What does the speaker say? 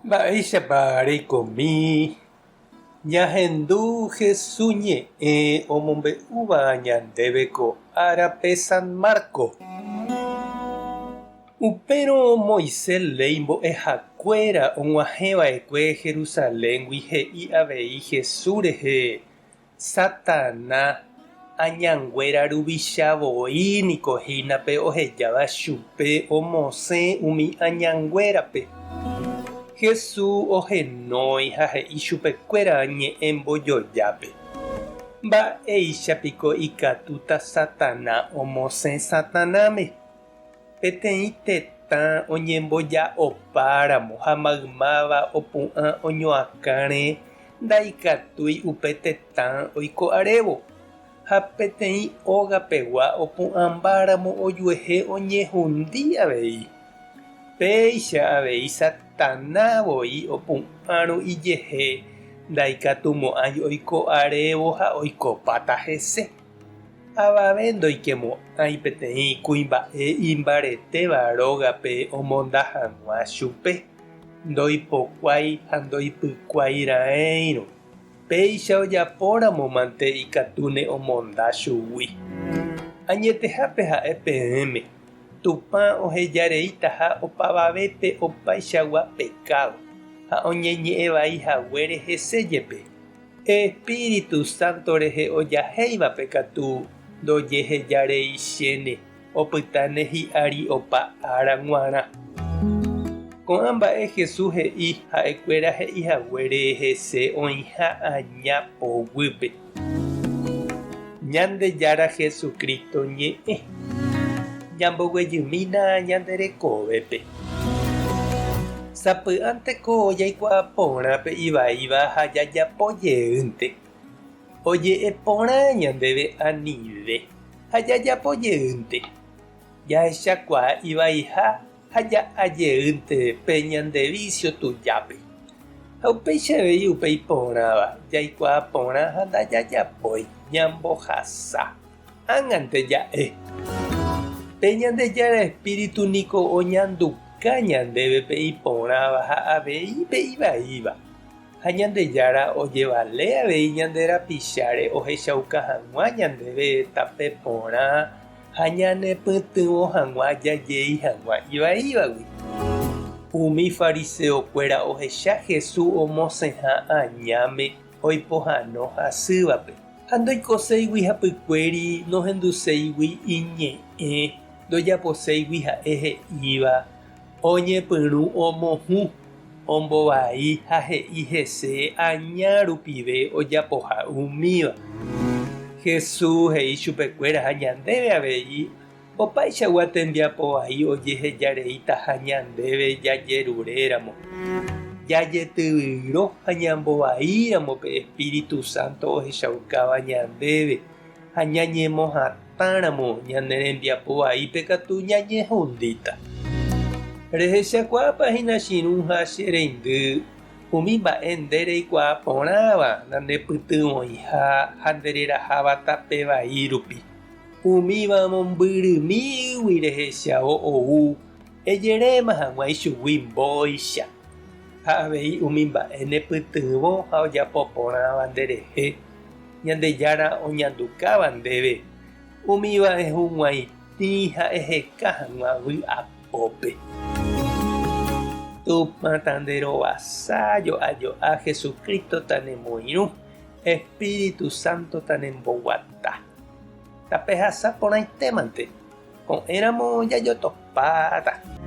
Mba'éichapa reikomi ñahendu Hesu ñe'ẽ omombe'úva ñandéve ko árape San Marco? Upérõ Moisés léi mbo'ehakuéra og̃uahẽva'ekue Jerusaléngui he'i avei Hesu rehe Satana añanguéra ruvicha voi niko hína pe ohejáva chupe omosẽ umi añanguérape. Jesús ohenói ha he'i chupekuéra ñe'ẽ mbojojápe, Mba'éicha piko ikatúta Satana omosẽ Satanáme? Peteĩ tetã oñemboja'opáramo ha maymáva opu'ã oñoakãre ndaikatúi upe tetã oiko arévo, ha peteĩ óga pegua opu'ãmbáramo ojuehe oñehundi avei. Péicha avei Satana voi opu'ãrõ ijehe ndaikatumo'ãi oiko arévo ha oikopáta hese. Avave ndoikemo'ãi peteĩ kuimba'e imbaretéva rógape omonda hag̃ua chupe, ndoipokuái ha ndoipykuái raẽirõ. Péicha ojapóramo mante ikatúne omonda chugui. Añetehápe ha'e peẽme, Tupã ohejareitaha opavavépe opaichagua pekádo ha oñeñe'ẽ vai haguére hese jepe. Espíritu Santo rehe ojahéivape katu ndojehejareichéne, opytáne hi'ári opa ára g̃uarã. Ko'ã mba'e Jesús he'i ha'ekuéra he'i haguére hese oĩha aña poguýpe. Ñandejára Jesucristo ñe'ẽ. Ñamboguejymína ñande rekovépe. Sapy'ánteko jaikuaa porã pe ivaíva ha jajapo jeýnte. Oje'e porã ñandéve anive ha jajapo jeýnte. Jahechakuaa ivaiha ha ja'a jeýnte pe ñande vísio tujápe. Ha upéicha avei upe iporãva, jaikuaa porã ha ndajajapói, ñambohasa. Ág̃ante ja'e, Pe Ñandejára Espíritu niko oñanduka ñandéve pe iporãva ha avei pe ivaíva. Ha Ñandejára ojevale avei ñande rapicháre ohechauka hag̃ua ñandéve tape porã ha ñanepytyvõ hag̃ua jajei hag̃ua ivaívagui. Umi fariseokuéra ohecha Jesús omosẽha añáme oipohãno hasývape. Ha ndoikoséigui hapykuéri, nohenduséigui iñe'ẽ, ndojaposéigui ha'e he'íva, oñepyrũ omohũ, ombovai ha he'i hese aña rupive ojapoha umíva. Jesús he'i chupekuéra ha ñandéve avei opaichagua tembiapo vai ojehejareitaha ñandéve jajeruréramo, jajetyvyro ha ñambovaíramo pe Espíritu Santo ohechaukáva ñandéve ha ñañemohatãramo ñane rembiapo vaípe katu ñañehundíta. Rehechakuaápa hína che irũ ha che reindy umi mba'e nde reikuaa porãva nandepytyvõiha ha ndereraháva tape vai rupi? Umíva mombyrymígui rehechávo ou ejeréma hag̃ua ichugui mbóicha, ha avei umi mba'e nepytyvõ ha ojapo porãva nderehe, Ñandejára oñandukáva ndéve, umíva ehug̃uaitĩ ha eheka hag̃ua vy'apópe. Tupã tanderovasa jo'a jo'a Jesucristo tanemoirũ, Espíritu Santo tanemboguata. Tapehasa porãitémante, ko'ẽramo jajotopáta.